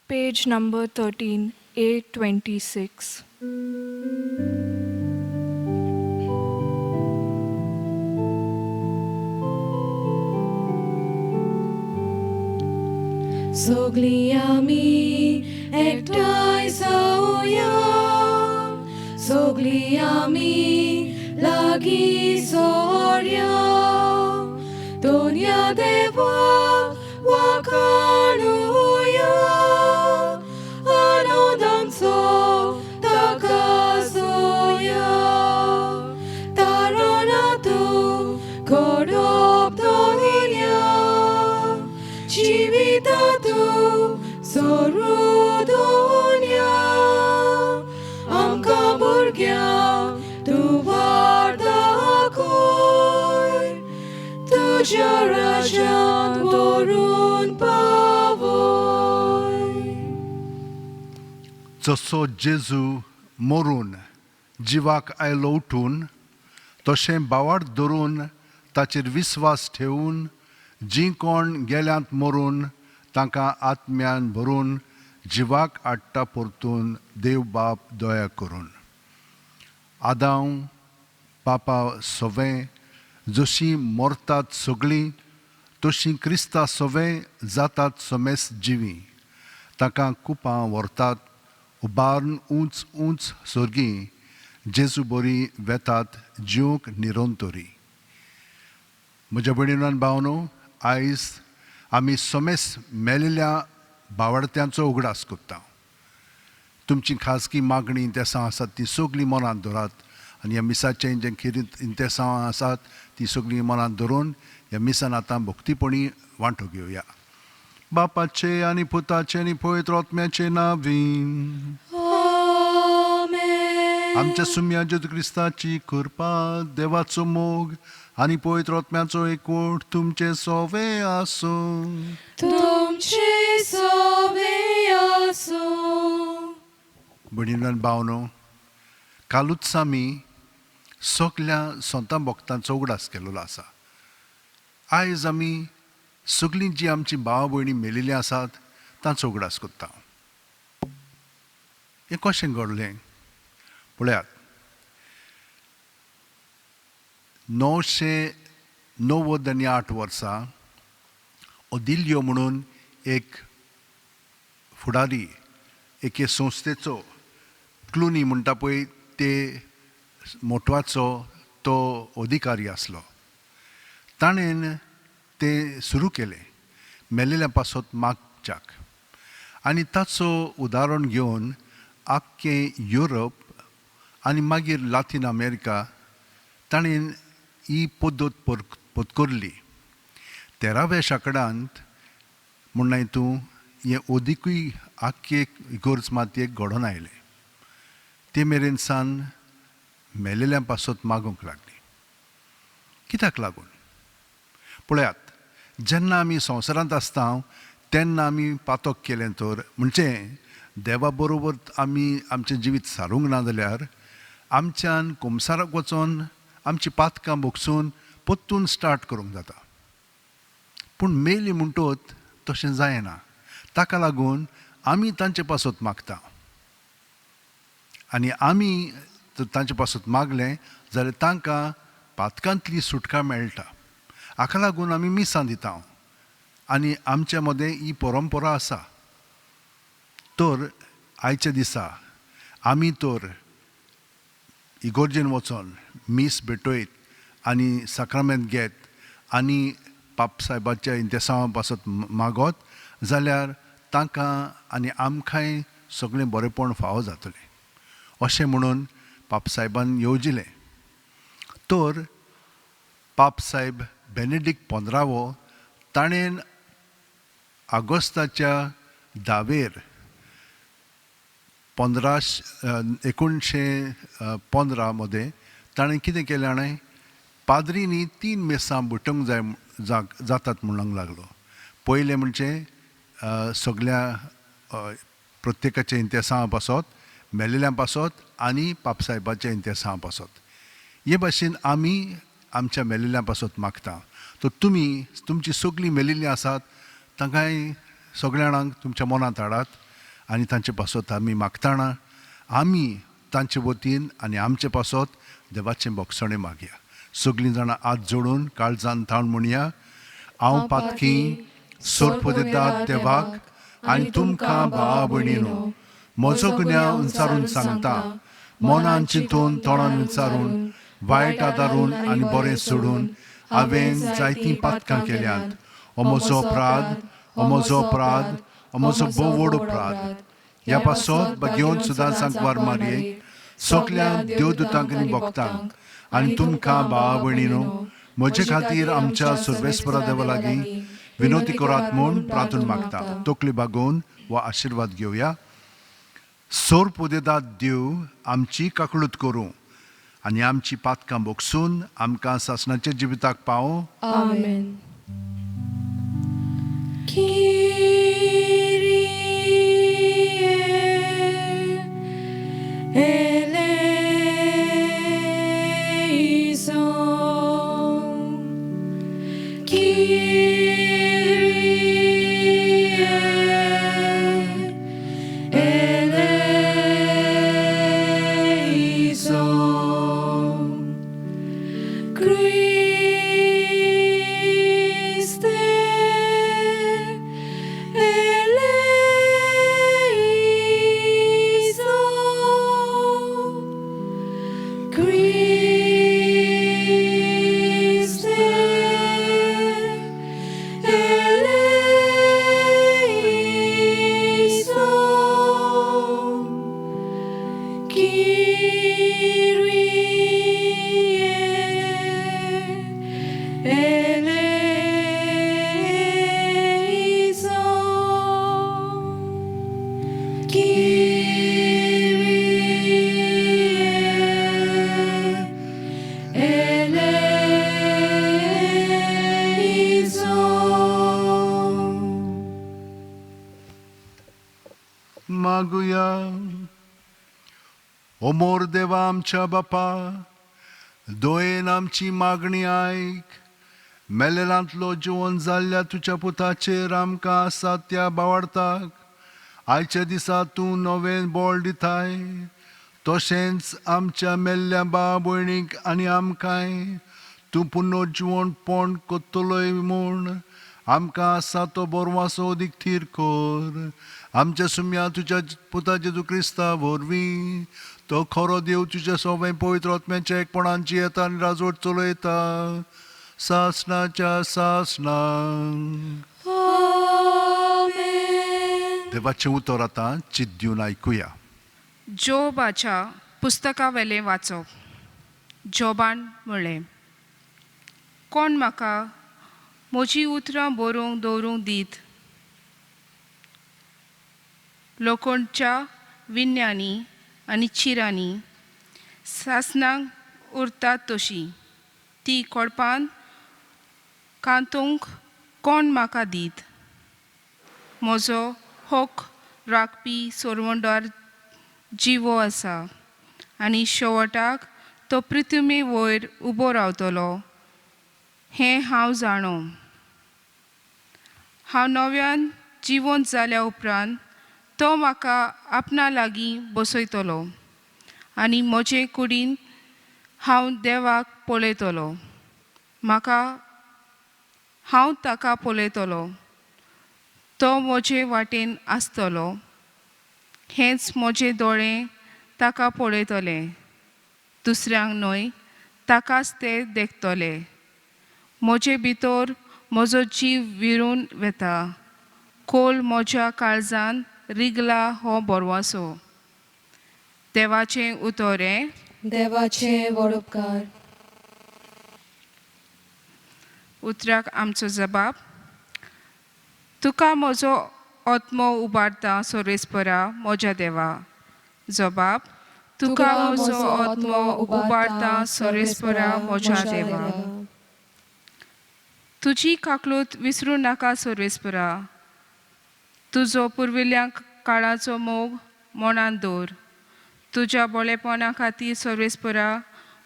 Page number 13, A26. सगळीं आमी एकठांय जावया, सगळीं आमी लागीं सोरया, दोनया देवाक वाखाणुया, आनंदांचो ताका जोया, तारणातू घडप दोनया, जिवितातू सोरू दोनया, आमकां भुरग्यांक तूं वाट दाखय, तुज्या राज्यांत व्हरून पावय. जसो जेजू मरून जिवाक आयलो उठून, तशें बावाट धरून ताचेर विस्वास ठेवून जीं कोण गेल्यांत मरून तांकां आत्म्यान भरून जिवाक हाडटा परतून देव बाप दया करून. आदांव पापा सवें जशीं मरतात सगळीं तशीं क्रिस्ता सवें जातात समेस जिवीं, तांकां कुपां व्हरतात उबारून उंच उंच सर्गीं, जेजू बरी वेतात जिवंक निरंतरी. म्हज्या भयणीन भावनो, आयज आमी समेस मेलेल्या बावडत्यांचो उगडास करता. तुमची खाजगी मागणी इंतेसांव आसात ती सगळीं मनांत धरात आनी ह्या मिसाचें जें खेरीत इंतेसांव आसात ती सगळीं मनांत धरून ह्या मिसान आतां भक्तीपणी वांटो घेवया. बापाचे आनी पुताचे आनी पवित्र आत्म्याचे नांवीन. आमेन. आमच्या सुम्या जेजू क्रिस्ताची कृपा, देवाचो मोग आनी पवित्र आत्म्याचो एकवट तुमचे सोवे आसूं. तुमचे सोवे आसूं. भयणीन भावनो, कालूच आमी सगल्या संतां भक्तांचो उगडास केल्लो आसा. आयज आमी सगळीं जी आमची भाव भयणी मेलिल्लीं आसात तांचो उगडास करता. हें कशें घडलें पळयात. 998 वर्सा ओदिल्यो म्हणून एक फुडारी एके संस्थेचो, क्लुनी म्हणटा पळय ते मोटवाचो तो अधिकारी आसलो. ताणें तें सुरू केलें मेलेल्या पासत मागच्याक, आनी ताचो उदाहरण घेवन आख्खें युरोप आनी मागीर लातीन अमेरिका ताणें ही पद्दत पत्करली. 13व्या शेंकड्यांत म्हणनाय तूं हें अदिकूय आख्खे इगर्ज मातयेक घडोवन आयलें. ते मेरेन सान मेलेल्या पासत मागूंक लागली. कित्याक लागून पळयात, जेन्ना आमी संवसारांत आसता तेन्ना आमी पातक केलें तर म्हणजे देवा बरोबर आमी आमचें जिवीत सारूंक ना जाल्यार आमच्यान कुमसाराक वचोन आमची पातकां भोगसून परतून स्टार्ट करूंक जाता. पूण मेली म्हणटोत तशें जायना. ताका लागून आमी तांचे पासत मागता आनी आमी जर तांचे पासत मागलें जाल्यार तांकां पातकांतली सुटका मेळटा. हाका लागून आमी मिसां दिता आनी आमच्या मदें ही परंपरा आसा. तर आयच्या दिसा आमी तर इगोर्जेन वचोन मीस भेटयत आनी साक्रामेंत घेत आनी पाप सायबाच्या इंतेसांवा पासत मागत जाल्यार तांकां आनी आमकांय सगळें बरेंपण फावो जातलें अशें म्हणून पाप सायबान येवजिलें. तर पाप सायब बेनेडीक 15वो ताणें आगोस्ताच्या 10वेर 1915 मदें ताणें कितें केलें जाणा, पाद्रींनी 3 मेसां बुटोवंक जाय जातात म्हणूंक लागलो. पयलें म्हणजे सगल्या प्रत्येकाच्या इंतेसांवा पासत, मेलेल्या पासत आनी पापसाहेबाच्या इंतेसांवा पासत. हे भाशेन आमी आमच्या मेलेल्या पासत मागता. तर तुमी तुमची सगळीं मेलेलीं आसात तांकांय सगळ्या जाणांक तुमच्या मनांत हाडात आनी तांचे पासत आमी मागतना आमी तांचे वतीन आनी आमचे पासत देवाचें बोगसणें मागया. सगळीं जाणां हात जोडून काळजान थावन म्हणया, हांव पातकी सोरपुदेदाद देवाक आनी तुमकां भावा भयणीनो म्हजो गुन्यांव उंचारून सांगता. मनान चिंतून तोंडान विचारून वायट आदारून आनी बरें सोडून हांवें जायतीं पातकां केल्यांत. हो म्हजो अपराध, हो म्हजो अपराध, हो म्हजो भोव व्हड अपराध. ह्या पासत घेवन सुद्दां सांकवार मारयेक सगल्या देवदूतांक आनी भक्तांक आनी तुमकां भावा भयणीनो म्हजे खातीर आमच्या सर्वेस्परा देवा लागीं विनोती करात म्हूण प्रार्थून मागता. तकली बागोवन वा आशिर्वाद घेवया. सोर पुदेदाद देव आमची काकळूत करूं आनी आमची पातकां बोगसून आमकां सासणाच्या जिविताक पावों. आमेन. Kyrie eleison. Kyrie eleison. Christe eleison. Christe eleison. Kyrie eleison. Kyrie eleison. मागुया. ओ मोर देवा आमच्या बापा, दोयेन आमची मागणी आयक. मेलेलांतलो जिवन जाल्ल्या तुज्या पुताचेर आमकां आसा त्या बावडताक आयच्या दिसा तूं नवें बोळ दिताय. तशेंच आमच्या मेल्ल्या भाव भयणीक आनी आमकांय तूं पुनर्जिवन पण कोत्तलोय म्हूण आमकां आसा तो बरवासो अदीक थीर कर. आमच्या सुम्या तुज्या पुता जेजू क्रिस्ता वरवीं तो खरो देव तुज्या सोवें पवित्र आत्म्याच्या एकपणान येता आनी राजवट चलयता सासणाच्या सासणाक. आमेन. देवाचें उतर आतां चित दिवन आयकुया. जोबाच्या पुस्तकावेलें वाचप. जोबान म्हळें, कोण म्हाका म्हजीं उतरां बरोवंक दवरूंक दीत? लोकोणच्या विन्यांनी आनी चिरांनी सासणांक उरतात तशीं ती कोडपान कांतूंक कोण म्हाका दीत? म्हजो होक राखपी सोरवंडार जिवो आसा आनी शेवटाक तो पृथ्वी वयर उबो रावतलो हें हांव जाणो. हांव नव्यान जिवंत जाल्या उपरांत तो म्हाका आपणा लागीं बसयतलो आनी म्हजे कुडीन हांव देवाक पळयतलो. म्हाका हांव ताका पळयतलो, तो म्हजे वाटेन आसतलो. हेंच म्हजे दोळे ताका पळयतले, दुसऱ्यांक न्हय, ताकाच ते देखतले. म्हजे भितर म्हजो जीव विरून वता, कोल म्हज्या काळजान रिगला हो बरवासो. देवाचें उतर हें. देवाचे वडोपकार. उतराक आमचो जबाब. तुका म्हजो आत्मो उबारता सोरेस्परा म्हज्या देवा. जबाब, तुका म्हजो आत्मो उबारता सोरेस्परा म्हज्या देवा. तुजी काकलूत विसरूं नाका सोरेस्परा. तुजो पुर्विल्ल्या काळाचो मोग मनांत दवर. तुज्या बोळेपणा खातीर सोरेस्परा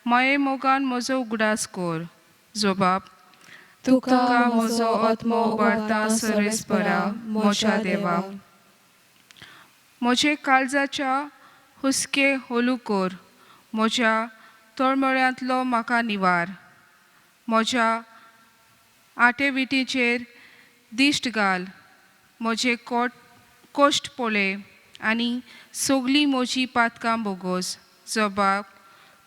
माये मोगान म्हजो उगडास कर. जबाब, तुका म्हजो आत्मो उबारता सर्वेस्परा म्हज्या देवा. म्हजे काळजाच्या हुस्के होलू कर म्हज्या तळमळ्यांतलो म्हाका निवार म्हज्या आटेविटीचेर दिश्ट घाल म्हजे कोट कोश्ट पळय आनी सगळीं म्हजी पातकां बोगोस जबाब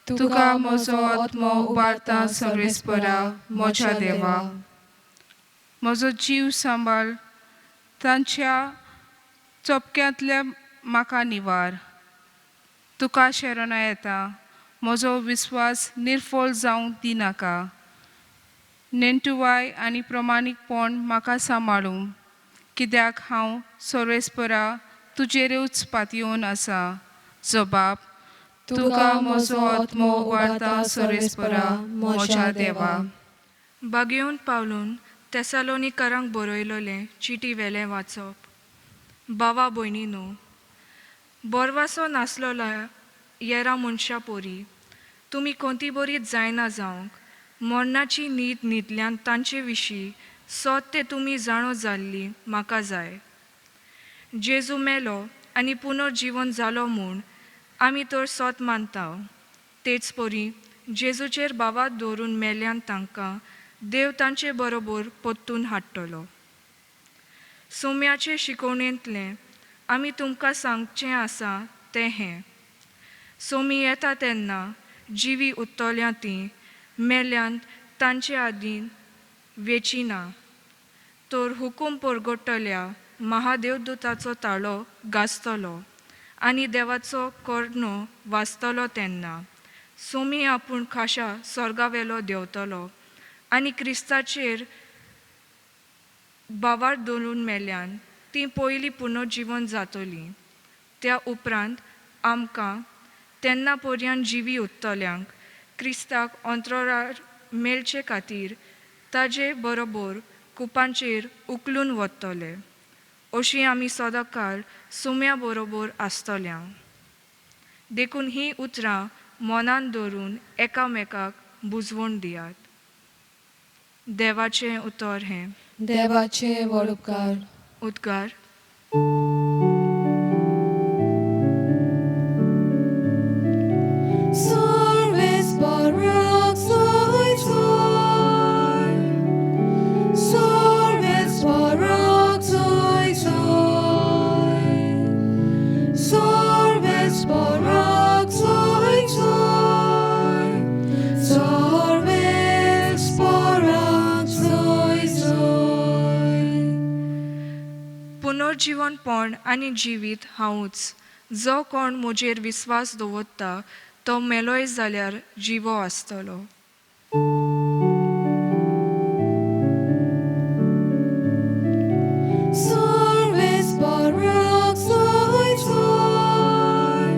तुका म्हजो आत्मो उबारता सर्वेस्परा म्हज्या देवा म्हजो जीव सांबाळ तांच्या चोपक्यांतल्या म्हाका निवार तुका शरणा येता म्हजो विस्वास निर्फळ जावंक दिनाका नेणटुवाय आनी प्रमाणीकपण म्हाका सांबाळूं कित्याक हांव सर्वेस्परा तुजेरूच पातयेवन आसा जबाब तुका म्हजो आत्मो उबारता सर्वेस्परा म्हज्या देवा बागेवन पावलून तेसालोनिकारांक बरयलोलें चिटी वेलें वाचप. बावा भयणीनो, बोरवासो नासलोल्या येरा मनशा पोरी तुमी कोंती बरी जायना जावंक मरणाची न्हीद न्हिदल्यान तांचे विशीं सोद तें तुमी जाणो जाल्ली म्हाका जाय. जेजू मेलो आनी पुनर्जिवन जालो म्हूण आमी तर सोत मानता, तेच परी जेजूचेर बावात दवरून मेल्यान तांकां देव तांचे बरोबर परतून हाडटलो. सोम्याचे शिकवणेंतलें आमी तुमकां सांगचें आसा तें हें, सोमी येता तेन्ना जिवी उरतल्या तीं मेल्यान तांचे आदीं वेची ना, तर हुकूम परगटतल्या महादेवदूताचो ताळो गाजतलो आनी देवाचो कर्णो वाजतलो तेन्ना सोमी आपूण खाशा स्वर्गावेलो देंवतलो आनी क्रिस्ताचेर बावार दवरून मेल्यान तीं पयलीं पुनर्जिवन जातलीं. त्या उपरांत आमकां तेन्ना पर्यंत जिवी उरतल्यांक क्रिस्ताक अंतराळार मेळचे खातीर ताजे बरोबर कुपांचेर उखलून वतले. अशी आमी सदांकाळ सुम्या बरोबर आसतल्या. देखून हीं उतरां मनान दवरून एकामेकाक बुजवण दियात. देवाचें उतर हें. देवाचे व्हड उपकार. उद्गार. सर्वेस्पराक सोय सोय, सर्वेस्पराक सोय सोय, सर्वेस्पराक सोय सोय, सर्वेस्पराक सोय सोय. पुनर्जिवनपण आनी जिवीत हांवूच. जो कोण म्हजेर विस्वास दवरता तो मेलोय जाल्यार जिवो आसतलो. सर्वेस्पराक सोय सोय,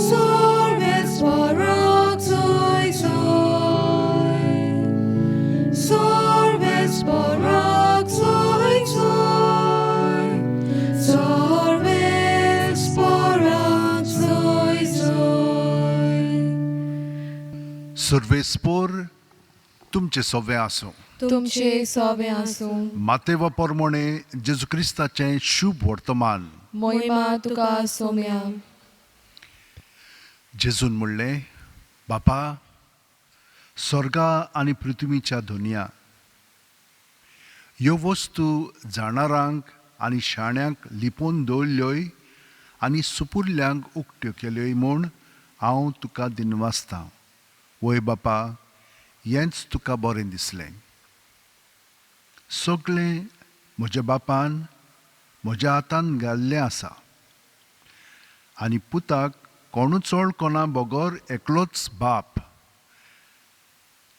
सर्वेस्पराक सोय सोय, सर्वेस्पराक सोय सोय, सर्वेस्पराक सोय सोय. सर्वेस्पोर तुमचें सवें आसूं. तुमचे सोवे आसूं. मातेवा पोरमोणे जेजू क्रिस्ताचें शुभ वर्तमान. मोहिमा तुका सोम्या. जेजून म्हणलें, बापा, स्वर्गा आनी पृथ्वीच्या धुनिया ह्यो वस्तू जाणारांक आनी शाण्यांक लिपोवन दवरल्योय आनी सुपुरल्यांक उक्त्यो केल्योय म्हूण हांव तुका दिनवासतां. वय बापा, हेंच तुका बरें दिसलें. सगळें म्हज्या बापान म्हज्या हातान घाल्लें आसा आनी पुताक कोणूच वळखना बगर एकलोच बाप,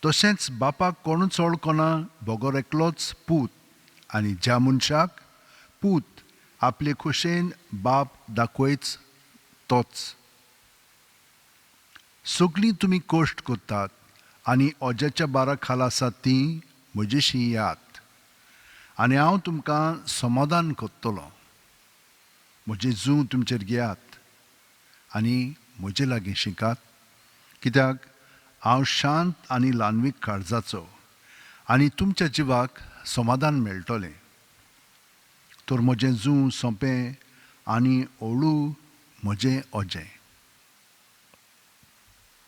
तशेंच बापाक कोणूच वळखना बगर एकलोच पूत, आनी ज्या मनशाक पूत आपले खोशेन बाप दाखयच तोच. सगळीं तुमी कश्ट करतात आनी अज्याच्या बारा खाला आसात तीं म्हजेशी येयात आनी हांव तुमकां समाधान करतलो. म्हजें जूं तुमचेर घेयात आनी म्हजे लागीं शिकात, कित्याक हांव शांत आनी ल्हानवीक काळजाचो आनी तुमच्या जिवाक समाधान मेळटलें. तर म्हजें जूं सोंपें आनी ओळू म्हजें ओजें.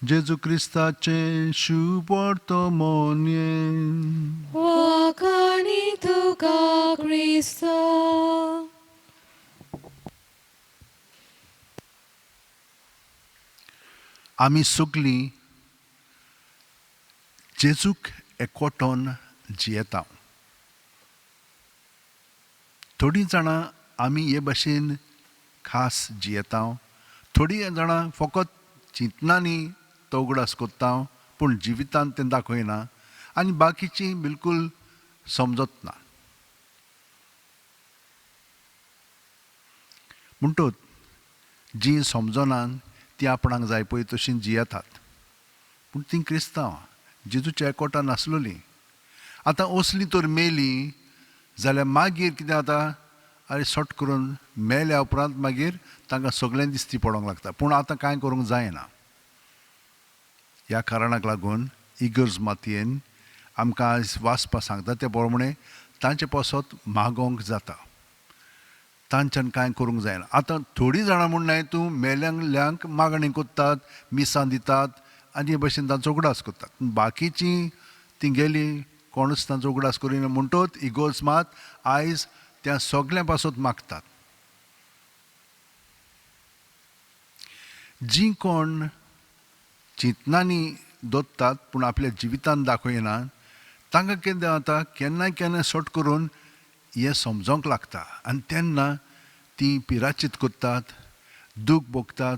जेजू क्रिस्ताचें शुभवर्तमोन्ये. वाखाणी तुका क्रिस्ता. आमी सगलीं जेजूक एकवटोन जियेता. थोडीं जाणां आमी हे भशेन खास जियेता, थोडीं जाणां फकत चिंतनांनी तो उगडास कोत्ता पूण जिवितांत तें दाखयना आनी बाकीचीं बिलकूल समजत ना. म्हणटूच जीं समजनात तीं आपणाक जाय पळय तशीं जियेतात, पूण तीं क्रिस्तांव जेजूच्या एकवटान नासलोलीं. आतां असलीं तर मेलीं जाल्यार मागीर कितें जाता, आरे सट करून मेल्या उपरांत मागीर तांकां सगळें दिश्टी पडोंक लागता, पूण आतां कांय करूंक जायना. ह्या कारणाक लागून इगर्ज मातयेन आमकां आयज वाचपा सांगता ते प्रमाणे तांचे पासत मागोवंक जाता, तांच्यान कांय करूंक जायना. आतां थोडीं जाणां म्हूण न्हय तूं मेल्यांक मागणी कोत्तात, मिसां दितात आनी हे भशेन तांचो उगडास करतात, बाकीचीं तीं गेलीं कोणूच तांचो उगडास करिना. म्हणटोच इगोर्ज मात आयज त्या सगल्यां पासत मागतात. जीं कोण चिंतनांनी दोत्तात पूण आपल्या जिवितान दाखयना तांकां कितें जाता, केन्ना केन्ना सट करून हें समजोंक लागता आनी तेन्ना तीं पिराचीत करतात, दूख भोगतात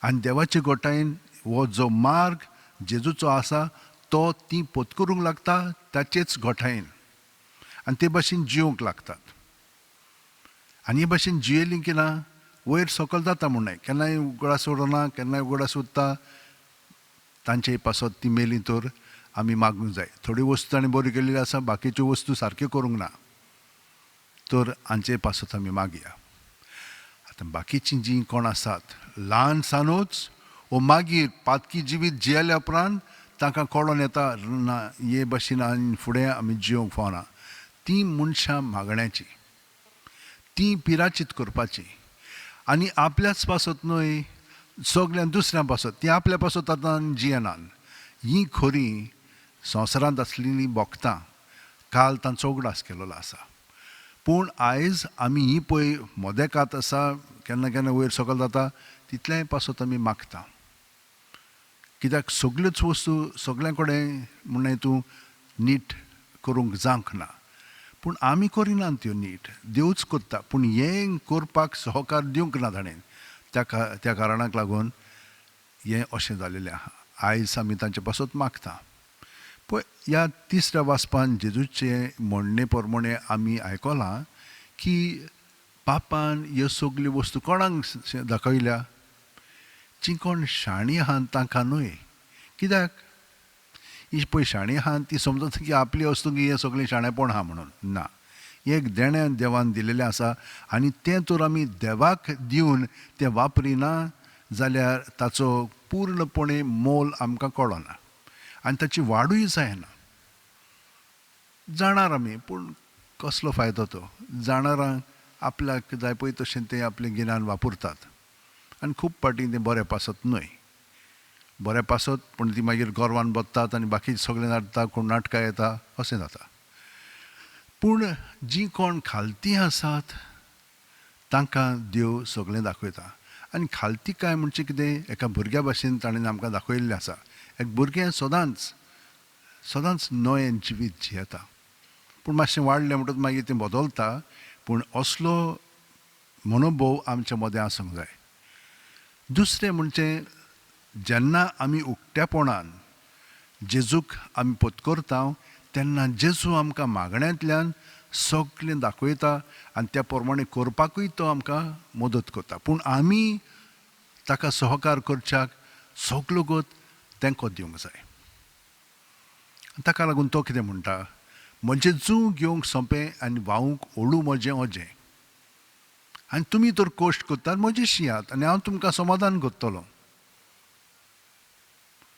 आनी देवाचे गोठायेन हो जो मार्ग जेजूचो आसा तो तीं पोतकरूंक लागता ताचेच गोठायेन आनी ते भशेन जिवंक लागतात. आनी हे भशेन जियेलीं की ना वयर सकयल जाता म्हूण न्हय, केन्नाय उगडास उरना, केन्नाय उगडास उरता. तांचे पासत ती मेलीं तर आमी मागूंक जाय. थोड्यो वस्तू ताणें बऱ्यो केल्ल्यो आसा, बाकीच्यो वस्तू सारक्यो करूंक ना, तर हांचे पासत आमी मागया. आतां बाकीचीं जीं कोण आसात ल्हान सानूच ओ मागीर पातकी जिवीत जियेल्या उपरांत तांकां कळोन येता ना हे भशेन आनी फुडें आमी जिवंक फावना, तीं मनशां मागण्याचीं, तीं पिराचीत करपाचीं आनी आपल्याच पासत न्हय सगळ्यां दुसऱ्यां पासत, तीं आपल्या पासत आतां जियेनात. हीं खरीं संवसारांत आसलेलीं भोगतां काल तांचो उगडास केल्लो आसा, पूण आयज आमी ही पळय मोदेकात आसा, केन्ना केन्ना वयर सकयल जाता, तितलेंय पासत आमी मागता. कित्याक सगल्योच वस्तू सगल्यां कडेन म्हण तूं नीट करूंक जावंक ना, पूण आमी करिनात त्यो नीट, देवूच करता, पूण हें करपाक सहकार दिवंक ना ताणें, त्या कारणाक लागून हें अशें जालेलें आहा. आयज आमी तांचे पासत मागता. पळय ह्या तिसऱ्या वाचपान जेजूचे म्हणणे प्रमाणे आमी आयकलां की पापान ह्यो सगल्यो वस्तू कोणाक दाखयल्या, जी कोण शाणी आहा तांकां न्हय. कित्याक ही पळय शाणी आहा ती समजता की आपली वस्तू की हें सगळें शाणेपण आहा म्हणून, ना, एक देणें देवान दिलेलें आसा आनी तें तर आमी देवाक दिवन तें वापरिना जाल्यार ताचो पूर्णपणे मोल आमकां कळना आनी ताची वाडूय जायना. जाणार आमी, पूण कसलो फायदो तो, जाणारांक आपल्याक जाय पळय तशें तें आपलें गिन्यान वापरतात आनी खूब फावटी तें बरें पासत न्हय, बरें पासत पूण ती मागीर गोरवान बदतात आनी बाकी सगळें नाटता, कोण नाटकां येता अशें जाता. पूण जीं कोण खालती आसात तांकां देव सगळें दाखयता. आनी खालती काय म्हणजे कितें, एका भुरग्या भाशेन ताणें आमकां दाखयल्लें आसा. एक भुरगें सदांच सदांच नवें जिवीत जियेता, पूण मातशें वाडलें म्हणटकच मागीर तें बदलता. पूण असलो मनोभोव आमच्या मदें आसूंक जाय. दुसरें म्हणजे जेन्ना आमी उक्त्यापणान जेजूक आमी पत्करता तेन्ना जेजू आमकां मागण्यांतल्यान सगळें दाखयता आनी त्या प्रमाणे करपाकूय तो आमकां मदत करता. पूण आमी ताका सहकार करच्याक सगलो गोत तेंको दिवंक जाय. ताका लागून तो कितें म्हणटा, म्हजें जूं घेवंक सोंपें आनी व्हांवूंक ओडू म्हजें ओजें, आनी तुमी तर कश्ट करतात म्हजें शियात आनी हांव तुमकां समाधान करतलो.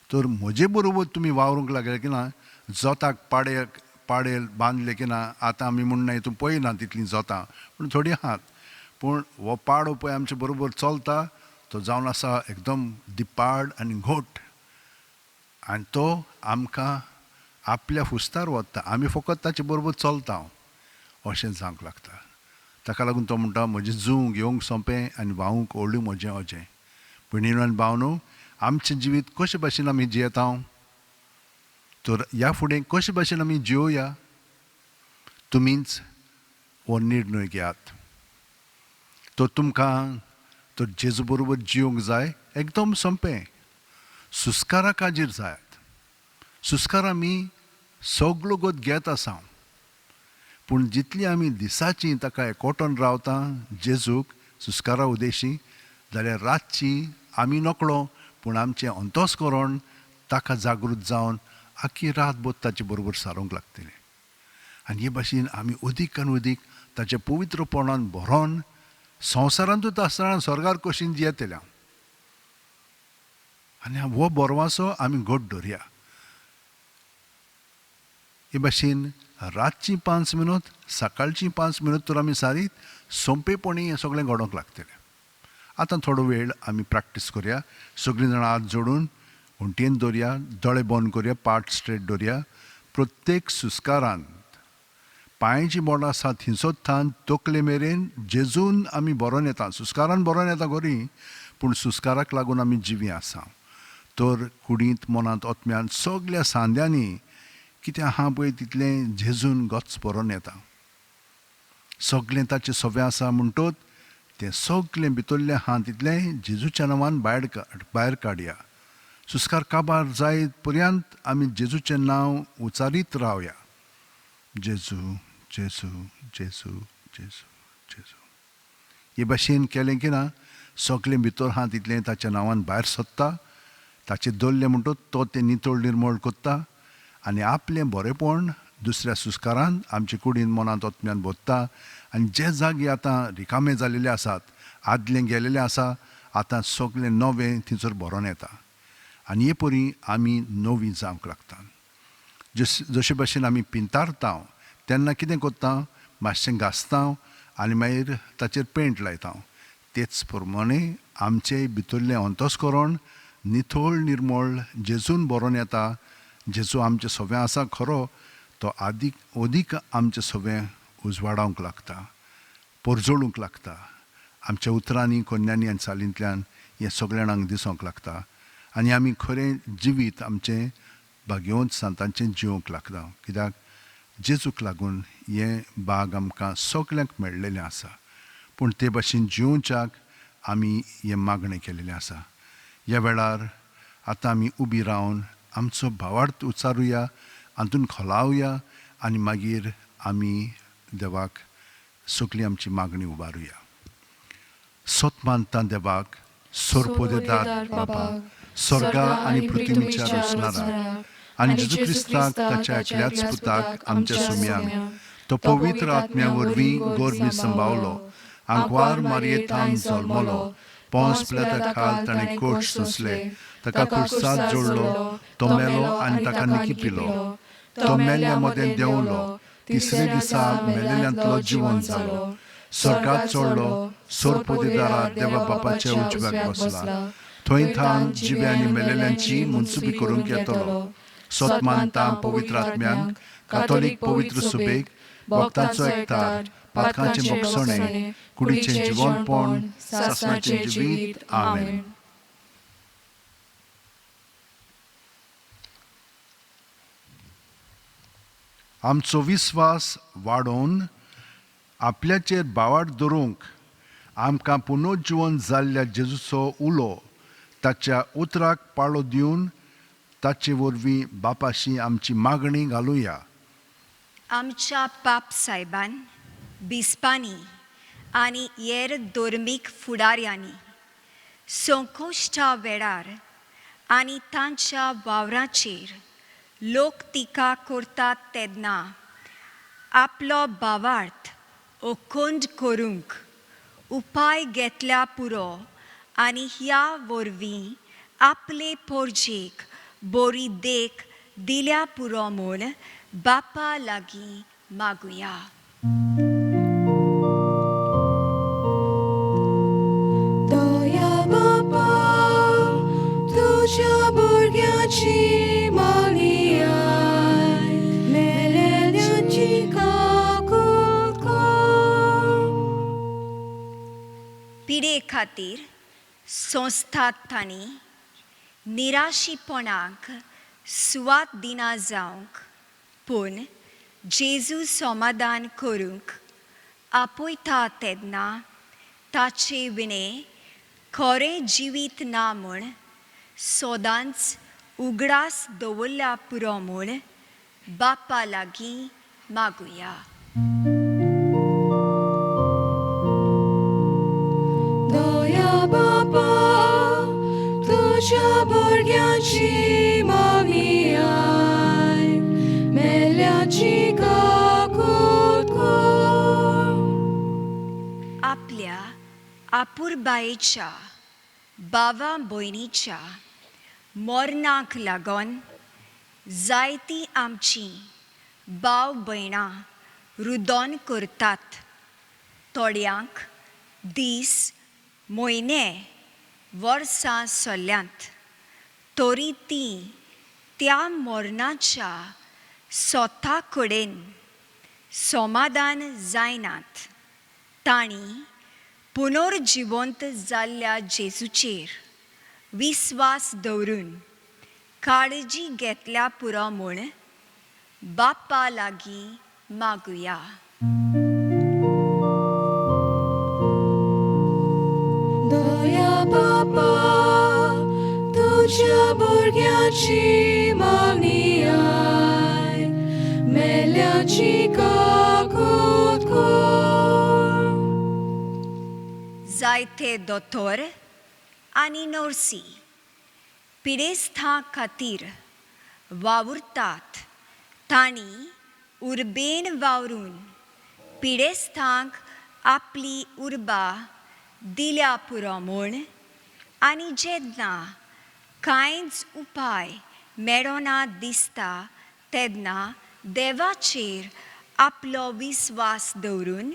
तर म्हजे बरोबर तुमी वावरूंक लागले की ना, जोताक पाडे पाडे बांदले की ना, आतां आमी म्हूण ना तूं पळयना तितलीं जोतां, पूण थोडीं आहात, पूण हो पाडो पळय आमचे बरोबर चलता तो जावन आसा एकदम दिपाड आनी घोट आनी तो आमकां आपल्या फुस्तार वता, आमी फकत ताचे बरोबर चलता अशें जावंक लागता. ताका लागून तो म्हणटा म्हजें जूं घेवंक सोंपें आनी व्हांवूंक ओडूं म्हजें अजें. भयणीनो आनी भावनो, आमचें जिवीत कशे भाशेन आमी जियेता तर ह्या फुडें कशे भाशेन आमी जियोया, तुमीच हो निर्णय घेयात. तर तुमकां तर जेजू बरोबर जियोंक जाय एकदम सोंपें, सुस्कारा काजीर जायात. सुस्कार आमी सगलो गोत घेत आसा, पूण जितली आमी दिसाची ताका एकवटून रावता जेजूक सुस्कारा उदेशी, जाल्यार रातची आमी नकळो पूण आमचें अंतस्करण ताका जागृत जावन आख्खी रात बोत ताचे बरोबर सारूंक लागतलें. आनी हे भाशेन आमी अदीक आनी अदीक ताच्या पवित्रपणान भरोन संवसारांतूच आसतना स्वर्गार कशीन जियेतले. आनी हो बोरवासो आमी घट दवरया. हे भाशेन रातची 5 मिनट सकाळची 5 मिनट तर आमी सारीत सोंपेपणी हें सगळें घडोवंक लागतलें. आतां थोडो वेळ आमी प्रॅक्टीस करया. सगळीं जाणां हात जोडून हुंटयेन दवरया, दोळे बंद करया, पाट स्ट्रेट दवरया. प्रत्येक सुस्कारान पांयची बोटां आसा थिंसोत थान तकले मेरेन जेजून आमी बरोवन येता. सुस्कारान बरोवन येता खरी, पूण सुस्काराक लागून आमी जिवीं आसा. तर कुडींत मनांत आत्म्यान सगल्या सांद्यांनी कितें आहा पळय तितलें जेजून गच बरोवन येता. सगलें ताचें सवें आसा म्हणटोच तें सगलें भितरलें आहा तितलें जेजूच्या नांवान भायर काडया. सुस्कार काबार जायत पर्यंत आमी जेजूचें नांव उचारीत रावया. जेजू जेजू जेजू जेजू जेजू. हे भाशेन केलें की ना सगलें भितर आहा तितलें ताच्या नांवान भायर सोदता. ताचें दवरलें म्हणटच तो तें नितळ निर्मळ करता आनी आपलें बरेंपण दुसऱ्या सुस्कारान आमचे कुडीन मनांत आत्म्यान भरता. आनी जे जागे आतां रिकामे जालेले आसात, आदलें गेलेलें आसा, आतां सगलें नवें थंयसर भरोन येता. आनी हे परी आमी नवी जावंक लागता. जशे भाशेन आमी पिंतारता तेन्ना कितें करता, मातशें घासता आनी मागीर ताचेर पेंट लायता. तेच प्रमाणे आमचें भितरलें अंतस्करण नितळ निर्मळ जेजून भरोन येता. जेजू आमचें सवें आसा खरो, तो आदीक अदीक आमचें सवें उजवाडावंक लागता, परजळूंक लागता. आमच्या उतरांनी कोन्यांनी आनी चालींतल्यान हें सगळ्या जाणांक दिसूंक लागता. आनी आमी खरें जिवीत आमचें भाग्यवंत सांतांचें जिवंक लागता. कित्याक जेजूक लागून हें बाग आमकां सगल्यांक मेळ्ळेलें आसा. पूण ते भाशेन जिवच्याक आमी हें मागणें केलेलें आसा. ह्या वेळार आतां आमी उबी रावन आमचो भावार्थ उचारुया, हातून खोलावया आनी मागीर आमी देवाक सगळी आमची मागणी उबारुया. सोत मानता देवाक, सोरपोदेदार बाबा, स्वर्गा आनी पृथ्वीच्या रचणारा आनी जेजू क्रिस्ताक ताच्या एकल्याच पुताक आमच्या सुम्यान, तो पवित्र आत्म्या वरवीं गोरमी संभावलो, आंकवार मारयेथान जल्मलो, पोंस प्लेता खाल ताणें कोश सोंसले, ताका खुर्साद जोडलो, तो मेलो आनी ताका निकिपिलो, तो मेल्ल्या मदें देंवलो, तिसरे दिसा मेलेल्यांतलो जिवन जालो, स्वर्गात चडलो, सोरपोदेदारा देवा बापाच्या उजव्याक बसला, थंय थावन जिव्या आनी मेलेल्यांची मनसुबी करूंक येतलो. सोत मानता पवित्र आत्म्यांक, कातोलीक पवित्र सुबेक, भक्तांचो एकतार, पातकांचें भोगसणें, कुडीचें जिवनपण, सासणाचें जिवीत. आमेन. आमचो विस्वास वाडोवन आपल्याचेर भावार्थ दवरूंक आमकां पुनर्जिवन जाल्ल्या जेजूचो उलो ताच्या उतराक पाळो दिवन ताचे वरवीं बापाशी आमची मागणी घालुया. आमच्या पाप सायबान, बिस्पांनी आनी हेर धर्मीक फुडाऱ्यांनी संकोश्टा वेळार आनी तांच्या वावराचेर लोक टिका करतात तेन्ना आपलो भावार्थ अखंड करूंक उपाय घेतल्या पुरो आनी ह्या वरवीं आपले पोरजेक बरी देख दिल्या पुरो म्हूण बापा लागीं मागुया. भुरग्यांची मागणी आयक, मेलेल्यांची काकूत कर. पिडे खातीर संस्थात तांणी निराशीपणाक सुवात दिना जावंक, पूण जेजू समाधान करूंक आपयता तेन्ना ताचे विणें खरें जिवीत ना म्हूण सदांच उगडास दवरल्या पुरो म्हूण बापा लागीं मागुया. दया बापा, तुज्या भुरग्यांची मागणी आयक, मेल्यांची काकूत कर. आपल्या आपुरबायेच्या बाबा भयणीच्या मरणाक लागून जायतीं आमचीं भाव भयणां रुदोन करतात. थोड्यांक दीस, म्हयने, वर्सां सोल्ल्यांत, तरी तीं त्या मरणाच्या स्वता कडेन समाधान जायनात. तांणी पुनर्जिवंत जाल्ल्या जेजूचेर विस्वास दवरून काळजी घेतल्या पुरो म्हूण बाप्पा लागीं मागुया. दया बापा, तुज्या भुरग्यांची मागणी आयक, मेल्यांची काकूत कर. जायते दोतोर आनी नर्सी पिडेस्तां खातीर वावुरतात. तांणी उर्बेन वावरून पिडेस्तांक आपली उर्बा दिल्या पुरो म्हूण, आनी जेन्ना कांयच उपाय मेळना दिसता तेन्ना देवाचेर आपलो विस्वास दवरून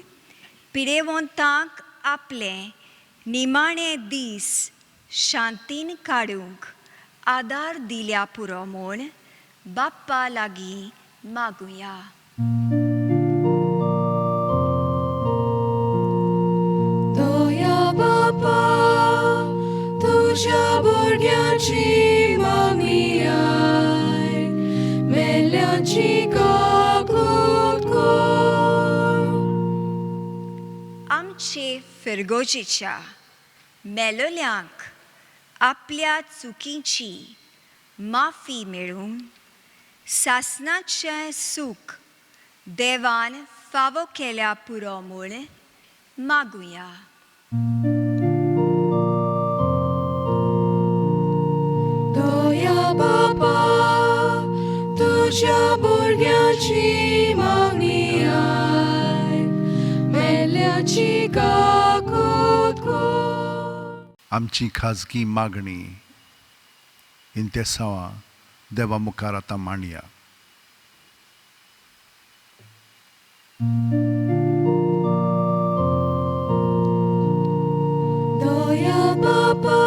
पिडेवंतांक आपले निमाणे दीस शांतीन काडूंक आदार दिल्या पुरो म्हूण बाप्पा लागीं मागुया. दया बापा, तुज्या भुरग्यांची मागणी आयक, मेल्यांची काकूत कर. आमचे फिरगोजेच्या मेलोल्यांक आपल्या चुकींची माफी मेळून सासणाचें सूख देवान फावो केल्या पुरो म्हूण मागुया. दया बापा, तुज्या भुरग्यांची मागणी आयक, मेल्यांची काकूत कर. आमची खाजगी मागणी इंतेसांवां देवा मुखार आतां मांडया. दया बापा,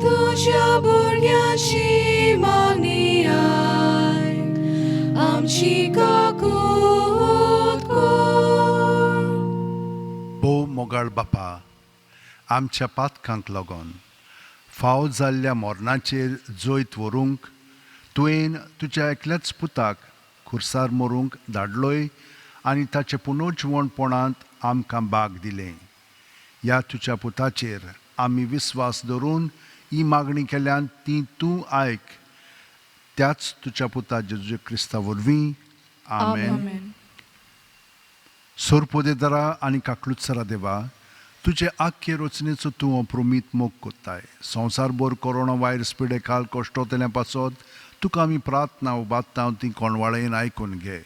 तुज्या भुरग्यांची मागणी आयक, आमची काकूत कर. भोव मोगाळ बापा, आमच्या पातकांक लागून फाव जाल्ल्या मरणाचेर जैत व्हरूंक तुवें तुज्या एकल्याच पुताक खुर्सार मरूंक धाडलोय आनी ताचे पुनर्जिवणपणांत आमकां बाग दिलें. ह्या तुज्या पुताचेर आमी विस्वास दवरून ही मागणी केल्यान ती तूं आयक, त्याच तुज्या पुता जेजू क्रिस्ता वरवीं. आमेन. आमेन. सोरपोदेदारा आनी काकलुत्सरा देवा, तुजे आख्खे रचनेचो तूं अप्रुमीत मोग कोत्ताय. संवसारभर कोरोना व्हायरस पिडे खाल कश्टोतल्या पासत तुका आमी प्रार्थना उबारता, ती कोणवाळेन आयकून घे.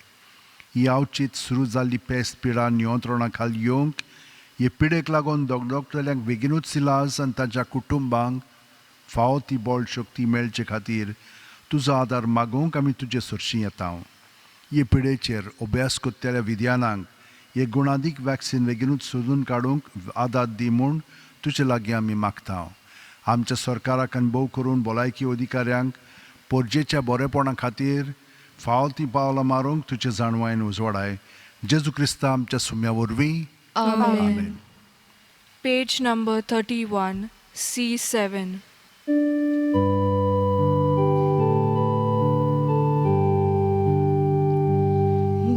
ही आवचीत सुरू जाल्ली पेस्त पिडा नियंत्रणा खाल येवंक, हे पिडेक लागून दगदगतल्यांक बेगिनूच इलाज आनी तांच्या कुटुंबांक फावो ती बळ शक्ती मेळचे खातीर तुजो आदार मागूंक आमी तुजे सरशीं येता. हे पिडेचेर अभ्यास करतल्या विद्यानांक हे गुणादीक वॅक्सिन बेगिनूच सोदून काडूंक आदार दी म्हूण तुजे लागीं आमी मागता. आमच्या सरकाराक आनी भोव करून भलायकी अधिकाऱ्यांक पोरजेच्या बरेपणा खातीर फावो तीं पावलां मारूंक तुजे जाणवायन उजवाडाय. जेजू क्रिस्ता आमच्या सुम्या वरवीं. आमेन. Page number 31, C7.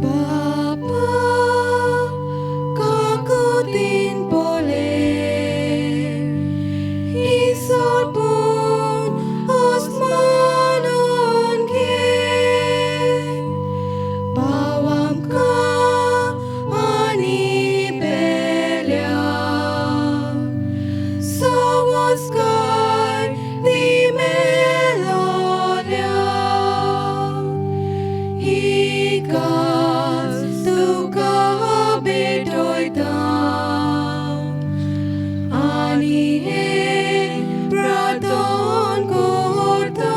बापा काकुतीन पोले इसोरपून आसमानान घे पाव आमकां आनी पेल्या सवस्कार दी मेलोल्या इकास तुका भेटयता आनी हें प्रार्थन करता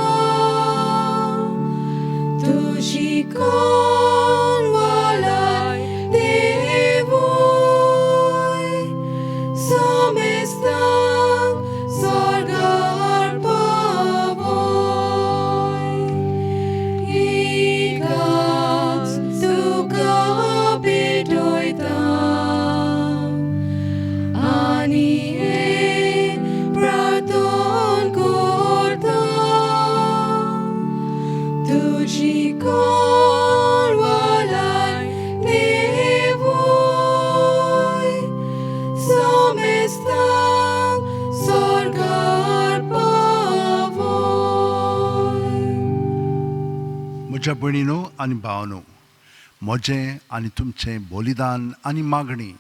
तुजी कोण वालाय देवूय समेस्तांक स्वर्गार पावय इकास तुका भेटयता आनी हें प्रार्थन करता तुजी कोण वालाय देवूय समेस्तांक स्वर्गार पावय. म्हज्या भयणीनो आनी भावनो, म्हजें आनी तुमचें बलिदान आनी मागणी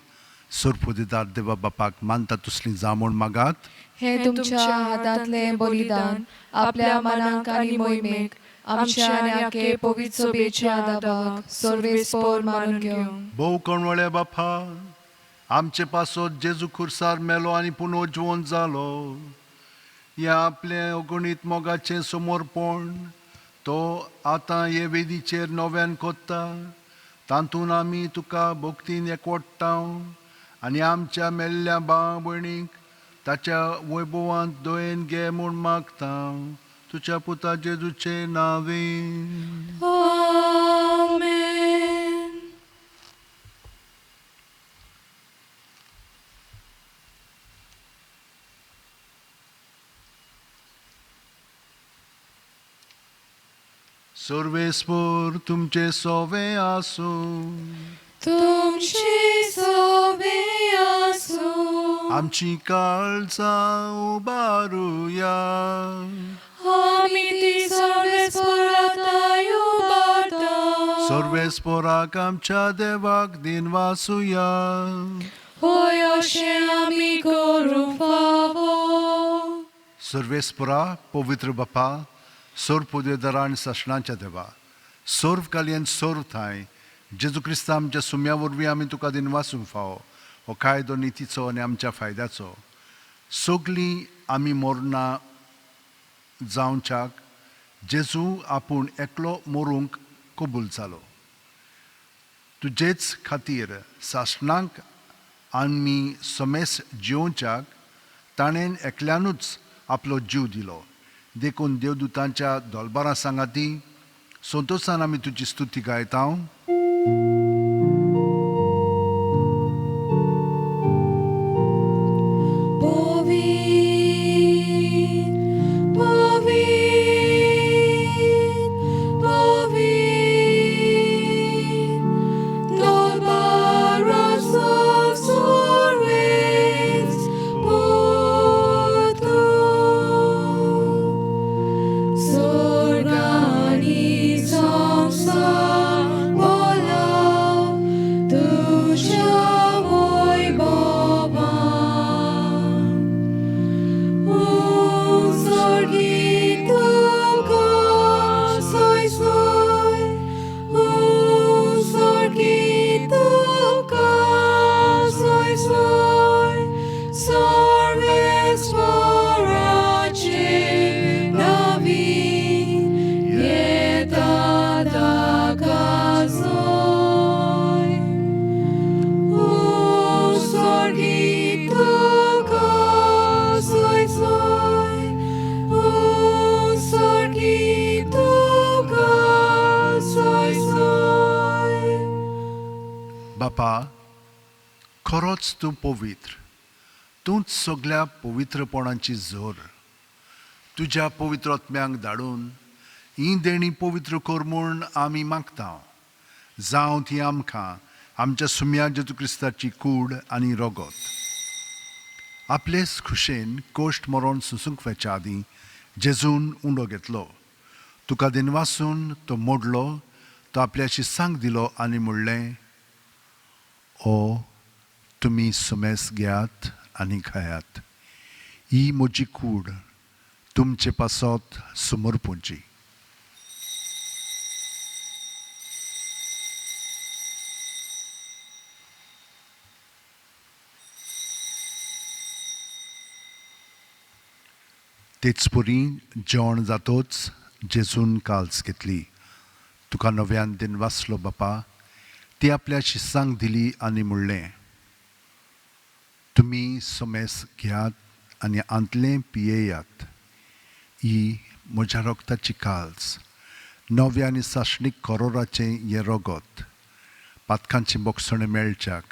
सोरपुदेदार देवा बापाक मानता तसली जामूण मागात. हें तुमच्या हातांतलें बलिदान आपल्या मनाक आनी मोहिमेक आमच्या आनी आखे पवित्र सभेच्या दाबाक सर्वेस्पोर मानून घेवं. भोव कणवळ्या बापा, आमचे पासत जेजू खुर्सार मेलो आनी पुनोज्वन जालो. ह्या आपलें अगणीत मोगाचें समर्पण तो आतां हे वेदीचेर नव्यान कोत्ता, तातूंत आमी तुका भक्तीन एकवडटा आनी आमच्या मेल्ल्या भाव भयणीक ताच्या वैभवांत दयेन घे म्हूण मागता, तुज्या पुता जेजूचे नांवे. आमेन. सर्वेस्पोर तुमचे सोवे आसूं. तुमचे सोवे आसूं. आमची काळजां उबारुया. आमी ती सर्वेस्पोराताय उबारता. सर्वेस्पोराक आमच्या देवाक दिनवासुया. होय, अशें आमी करूंक फावो. सर्वेस्पोरा, पवित्र बापा, सर्व पुदेदारा आनी सासणाच्या देवा, सर्व कालयन सर्व थांय जेजू क्रिस्ता आमच्या सुम्या वरवीं आमी तुका दिनवासूंक फावो. हो कायदो नितीचो आनी आमच्या फायद्याचो. सगलीं आमी मरना जावच्याक जेजू आपूण एकलो मरूंक कबूल जालो. तुजेच खातीर सासणाक आमी समेस जिवच्याक ताणें एकल्यानूच आपलो जीव दिलो. देखून देवदूतांच्या दोलबारां सांगाती संतोशान आमी तुजी स्तुती गायता. पवीत, पवीत, पवीत, दरबाराचो सर्वेस पोतू. स्वर्ग आनी संवसार भरला. बापा, खरोच तूं पवित्र, तूंच सगल्या पवित्रपणाची जोर. तुज्या पवित्र आत्म्यांक धाडून ही देणी पवित्र कर म्हूण आमी मागता. जावं ती आमकां आमच्या सुम्या जेजू क्रिस्ताची कूड आनी रगत. आपलेच खुशेन कोश्ट मरोन सुसूंक वेच्या आदीं जेजून उंडो घेतलो, तुका दिनवासून तो मोडलो, तो आपल्याशी सांग दिलो आनी म्हणलें, ओ तुमी सुमेस घेयात आनी खायात, ही म्हजी कूड तुमचे पासत समर्पूंची. तेच परी जेवण जातोच जेजून काल्स घेतली, तुका नव्यान दिनवासलो बापा, ती आपल्या शिसांक दिली आनी म्हणलें, तुमी समेस घेयात आनी आंतलें पियेयात, ही म्हज्या रगताची काल्स, नव्या आनी सासणीक करोराचें हें रगत, पातकांची बोगसणें मेळच्याक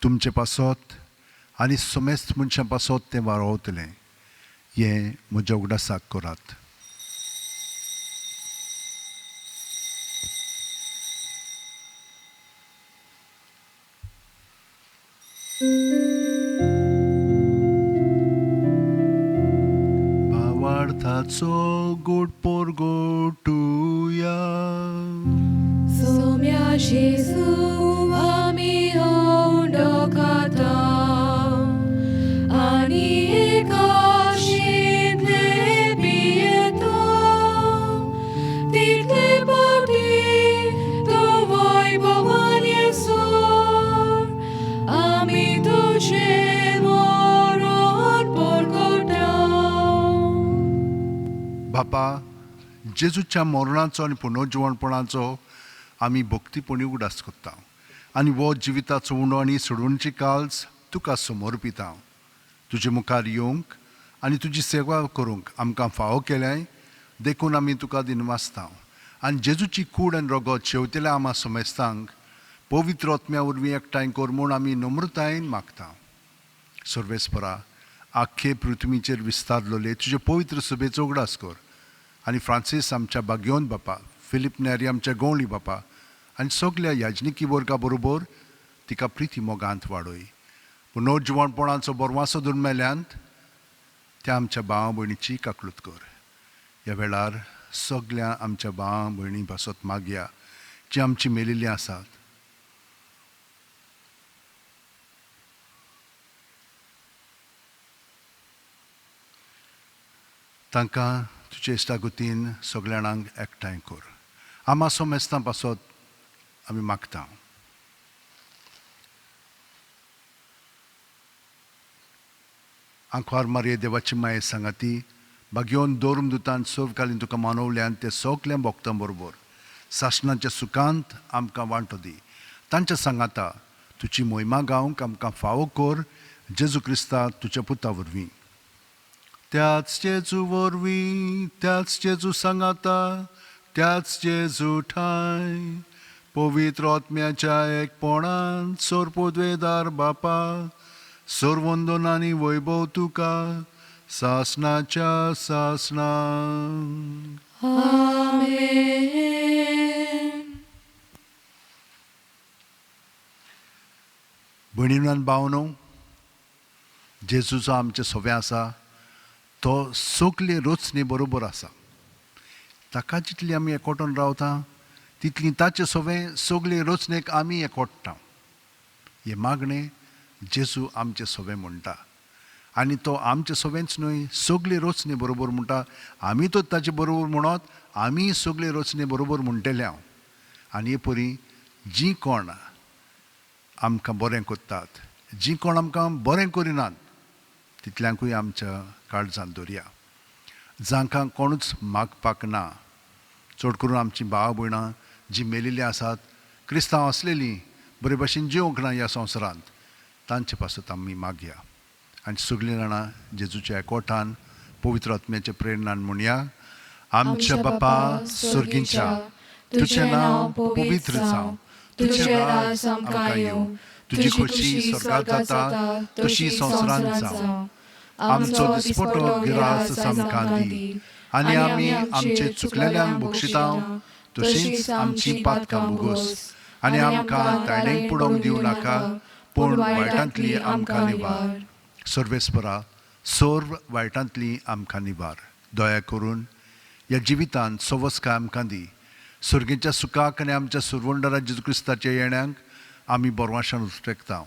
तुमचे पासत आनी समेस्त मनशां पासत तें वारोवतलें, हें म्हज्या उगडासाक करात. भावार्थाचो गोड पोरगोटुया. सोम्या जेजू आमी उंडो खाता आनी एकाशिंतले पियेता, तितले फावटी तूं वैभवान येसर आमी तुजें मरण परगटा. बापा, जेजूच्या मरणाचो आनी पुनर्जिवणपणाचो आमी भक्तीपणी उगडास करता आनी हो जिविताचो उंडो आनी सोडवणची काल्स तुका समर्पिता. तुजे मुखार येवंक आनी तुजी सेवा करूंक आमकां फावो केल्याय देखून आमी तुका दिनवासता आनी जेजूची कूड आनी रगत शेवतेल्या आमा समेस्तांक पवित्र आत्म्या वरवीं एकठांय कर म्हूण आमी नम्रतायेन मागता. सर्वेस्परा, आख्खे पृथ्वीचेर विस्तारलोले तुजे पवित्र सभेचो उगडास कर आनी फ्रांसीस आमच्या बाग्योन बापा, फिलीप नेरी आमच्या गवळी बापा आनी सगल्या याजनिकी वर्गा बरोबर तिका प्रिती मोगांत वाडय. पुनर्जिवणपणाचो बरवासो धरून मेल्यांत त्या आमच्या भाव भयणीची काकलूत कर. ह्या वेळार सगल्या आमच्या भाव भयणी पासत मागया जी आमची मेलिल्लीं आसात. तांकां तुजे इश्टागतीन सगल्या जाणांक एकठांय कर. आमा सोमेस्तां पासत आमी मागता. आंकवार मारये देवाची माये सांगाती बागयोन दोरून दुतान सर्वकालीन तुका मानवल्यान ते सगल्या भक्तां बरोबर सासणाच्या सुखांत आमकां वांटो दी. तांच्या सांगाता तुजी मोहिमा गावंक आमकां फावो कर, जेजू क्रिस्ता तुज्या पुता वरवीं. त्याच जेजू वरवीं, त्याच जेजू सांगाता, त्याच जेजू ठांय पवित्र आत्म्याच्या एकपणान सोरपोद्वेदार बापा, सर्वंदन आनी वैभव तुका सासणाच्या सासणाक. आमेन. भयणीनो आनी भावनो, जेजूचो आमचें सोवें आसा तो सगले रचणे बरोबर आसा. ताका जितली आमी एकवटून रावता तितली ताचे सोवें सगले रचणेक आमी एकवटता. हें मागणें जेजू आमचें सोवें म्हणटा आनी तो आमचें सोवेंच न्हय सगले रचणे बरोबर म्हणटा. आमी तो ताचे बरोबर म्हणत आमी सगले रचणे बरोबर म्हणटले हांव. आनी हे परी जीं कोण आमकां बरें करतात, जीं कोण आमकां बरें करिनात तितल्यांकूय आमच्या काळजांत दवरया. जांकां कोणूच मागपाक ना, चड करून आमचीं भाव भयणां जीं मेलिल्लीं आसात, क्रिस्तांव आसलेलीं बरे भाशेन जिवंक ना ह्या संवसारांत, तांचे पासत आमी मागया. आनी सगलीं जाणां जेजूच्या एकवटान पवित्र आत्म्याच्या प्रेरणान म्हणया, आमच्या बापा सर्गींच्या, तुजें नांव पवित्र जावं, तुजें राज आमकां येवं, तुजी खोशी स्वर्गात जाता तशी संवसारांत जावं. आमचो दिसपटो गिरास आमकां दी आनी आमी आमचे चुकलेल्यांक बक्षिता तशींच आमची पातकां भोगोस आनी आमकां ताणेंक पुडोवंक दिवं नाका, पूण वायटांतली आमकां निवार. सर्वेस्परा, सर्व वायटांतली आमकां निवार. दया करून ह्या जिवितांत सवस्काय आमकां दी. सर्गेच्या सुखाक आनी आमच्या सुरवंडरा जेजू क्रिस्ताच्या येण्यांक आमी बरवाशान उटेकता.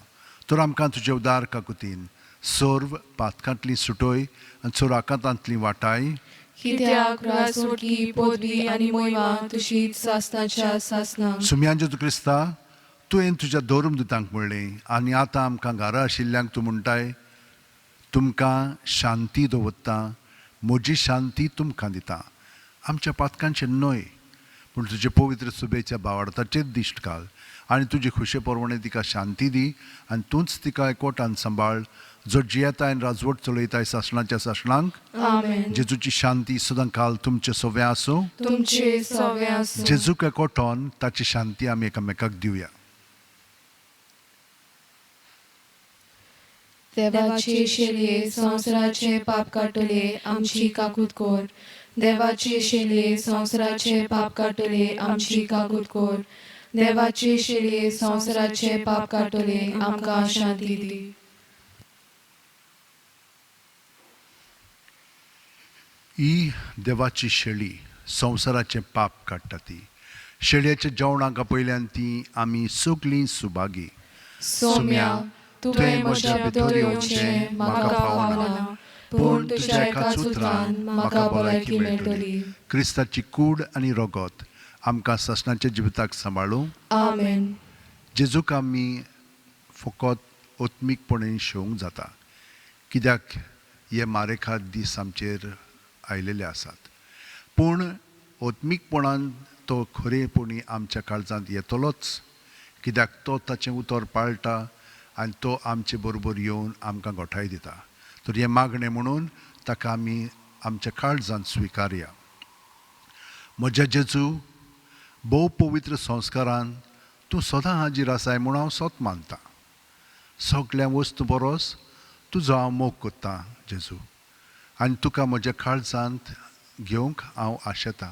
तर आमकां तुजे उदार काकुतीन सर्व पातकांतली सुटोय आनी चोराकांतांतली वाटाय. कित्याक राजवटकी पदवी आनी मोहिमा तुजीच सासनाच्या सासनाक. सुम्यान जेजू क्रिस्ता, तुवें तुज्या धर्मदुतांक म्हणलें आनी आतां आमकां घरा आशिल्ल्यांक तूं म्हणटाय, तुमकां शांती दवरता, म्हजी शांती तुमकां दिता. आमच्या पातकांचेर न्हय, पूण तुजे पवित्र सुबेच्या भावार्थाचेर दिश्ट घाल आनी तुजे खुशे प्रमाणे तिका शांती दी आनी तूंच तिका एकवटान सांबाळ, जो जियेता आनी राजवट चलयताय सासणाच्या सासणांक. आमेन. जेजूची शांती सदां काल तुमचे सव्या आसूं. तुमचे सवे आसूं. जेजूक एकवटोन ताची शांती आमी एकामेकाक दिवया. देवाचे शेलये संवसाराचे पाप काडटले आमची काकूत कर. देवाचे शेलये संवसाराचे पाप काडटले आमची काकूत कर. देवाचे शेलये संवसाराचे पाप काडटले आमकां शांती दी. ही देवाची शेळी संवसाराचें पाप काडटा. ती शेळयेच्या जेवणाक आपयल्यान ती आमी सगळीं सुभागी. सोम्या, तुवें म्हज्या भितर येवचें म्हाका फावना, पूण तुज्या एकाच उतरान म्हाका भलायकी मेळटली. क्रिस्ताची कूड आनी रगत आमकां सासणाच्या जिविताक सांबाळूं. आमेन. जेजूक आमी फकत आत्मीकपणे शेवंक जाता, कित्याक हे मारेखात दीस आमचेर आयलेले आसात. पूण आत्मीकपणान तो खरेपणी आमच्या काळजांत येतलोच, कित्याक तो ताचें उतर पाळटा आनी तो आमचे बरोबर येवन आमकां गोठाय दिता. तर हें मागणें म्हणून ताका आमी आमच्या काळजांत स्विकारया. म्हज्या जेजू, भोव पवित्र संस्कारान तूं सदां हाजीर आसाय म्हूण हांव सत मानता. सगळ्या वस्तू बरोस तुजो हांव मोग करतां जेजू, आनी तुका म्हज्या काळजांत घेवंक हांव आशेतां.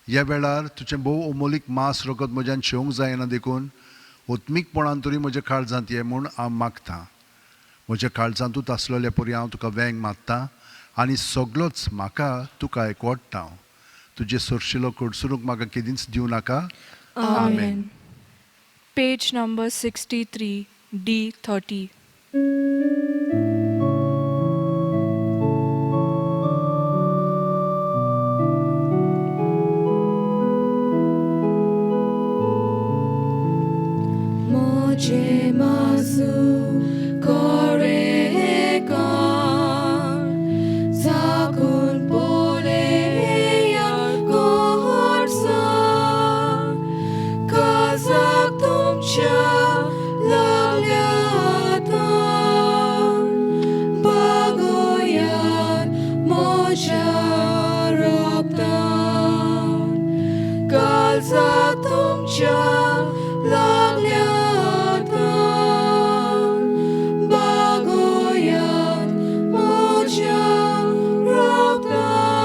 ह्या वेळार तुजें भोव अमोलीक मांस रगत म्हज्यान शेवंक जायना, देखून आत्मीकपणान तरी म्हज्या काळजांत ये म्हूण हांव मागतां. म्हज्या काळजांतूच आसलेले परी हांव तुका वेंग मारता आनी सगळोच म्हाका तुका एकवटता. हांव तुजे सरशिलो कडसरूंक म्हाका केदींच दिवं नाका. आमेन. Page number 63, D 30. म्हजें मासू कोरेकार साकून पोलेया कोर्सा काजाक तुमच्या लागल्यात बागोयात म्हज्या रोगतान काळजाक तुमच्या लागल्यात बागोयात म्हज्या रोगतान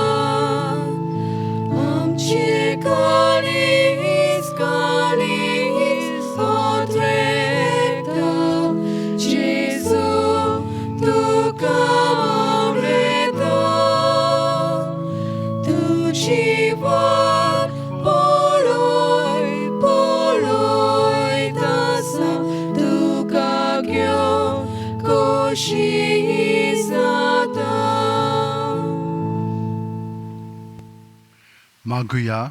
आमचे काळीज काळीज ओत्रेता जेजू तुका आवडता. तुजी वाट पळय पळयत आसा तुका घेवन खोशी जाता. मागुया.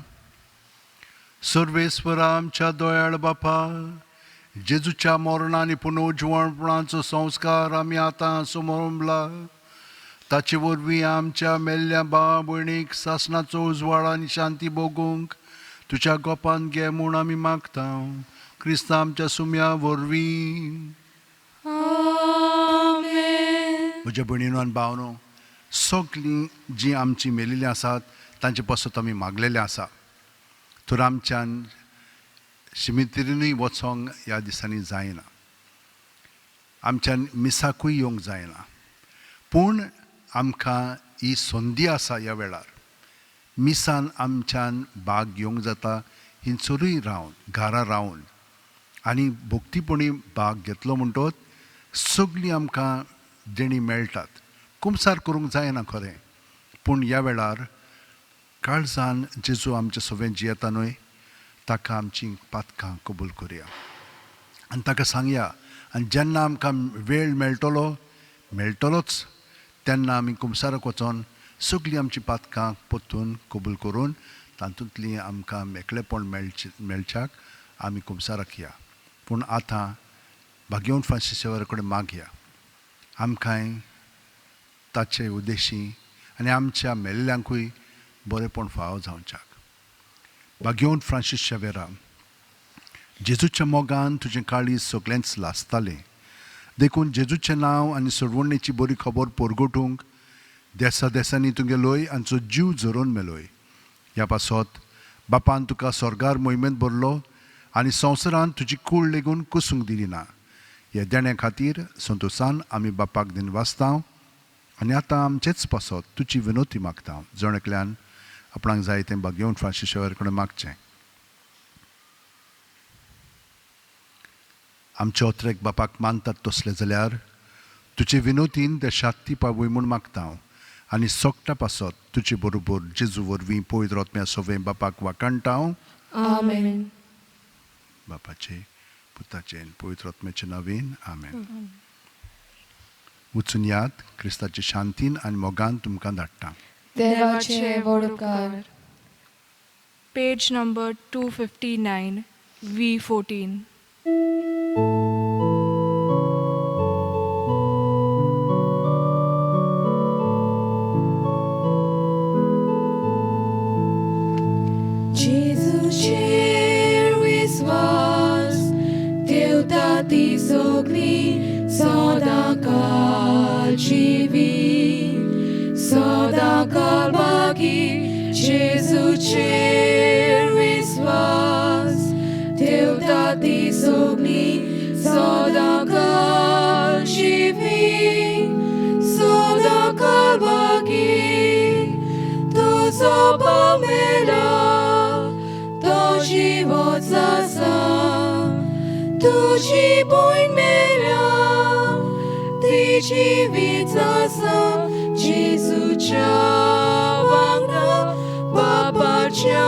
सर्वेस्वरा, आमच्या दयाळ बापा, जेजूच्या मरण आनी पुनर्जिवणपणाचो संस्कार आमी आतां समरंबला. ताचे वरवीं आमच्या मेल्ल्या भाव भयणीक सासणाचो उजवाड आनी शांती भोगूंक तुज्या गोपान घे म्हूण आमी मागता. क्रिस्ता आमच्या सुम्या वरवीं. आमेन. म्हज्या भयणीनो आनी भावनो, सगळीं जीं आमचीं मेलिल्लीं आसात तांचे पासत आमी मागलेलें आसा. तर आमच्यान शिमितिरीनूय वचोंक ह्या दिसांनी जायना, आमच्यान मिसाकूय येवंक जायना, पूण आमकां ही संदी आसा ह्या वेळार मिसान आमच्यान भाग घेवंक जाता हिंसरूय रावन घरा रावन आनी भक्तीपणी भाग घेतलो म्हणटोच सगळीं आमकां देणी मेळटात. कुमसार करूंक जायना खरें, पूण ह्या वेळार काळजान जेजू आमचे सगळें जियेता न्हय, ताका आमची पातकां कबूल करुया आनी ताका सांगया. आनी जेन्ना आमकां वेळ मेळटलो मेळटलोच तेन्ना आमी कुमसाराक वचोन सगळीं आमची पातकां परतून कबूल करून तातूंतली आमकां मेकळेपण मेळच्याक आमी कुमसाराक या. पूण आतां भाग्यवंत फ्रांसीस शेवर कडेन मागया आमकांय ताचे उद्देशी आनी आमच्या मेल्ल्यांकूय बरेंपण फावो जावच्याक. भाग्यवंत फ्रांसीस शेवेरा, जेजूच्या मोगान तुजें काळीज सगळेंच लासतालें, देखून जेजूचें नांव आनी सोडवणेची बरी खबर परगटूंक देसा देसांनी तुगेलोय आमचो जीव झरोवन मेलोय. ह्या पासत बापान तुका स्वर्गार मोहिमेंत भरलो आनी संवसारांत तुजी कूळ लेगून कुसूंक दिली ना. ह्या देण्या खातीर संतोशान आमी बापाक दिनवासता आनी आतां आमचेच पासत तुजी विनोती मागता. जण एकल्यान आपणाक जाय तें भाग्यवंत फ्रांसीस शेवर कडेन मागचें. आमचे अत्रेक बापाक मानतात तसले जाल्यार तुजे विनोतीन ते शाक्ती पावय म्हूण मागता आनी सोगटा पासत तुजे बरोबर जेजू वरवीं पवित्र आत्म्या सवें बापाक वाखाणटा. आमेन. बापाचे पुताचे पवित्र आत्म्याचे नवीन आमेन. वचून याद क्रिस्ताचे शांतीन आनी मोगान तुमकां धाडटा. देवाचे व्हड उपकार. Page number 259, V14. जेजूचेर विस्वास ठेवता ती सगळी सदांकाळ जिवी, सदांकाळ बागी. जेजूचेर विस्वास ठेवता ती सगळी सदांकाळ जिवी, सदांकाळ बागी. तुजो पामेला तो जिवोच आसा, तुजी भयण मेल्या ती जिवीत आसा. जेजूच्या वांगडा बापाच्या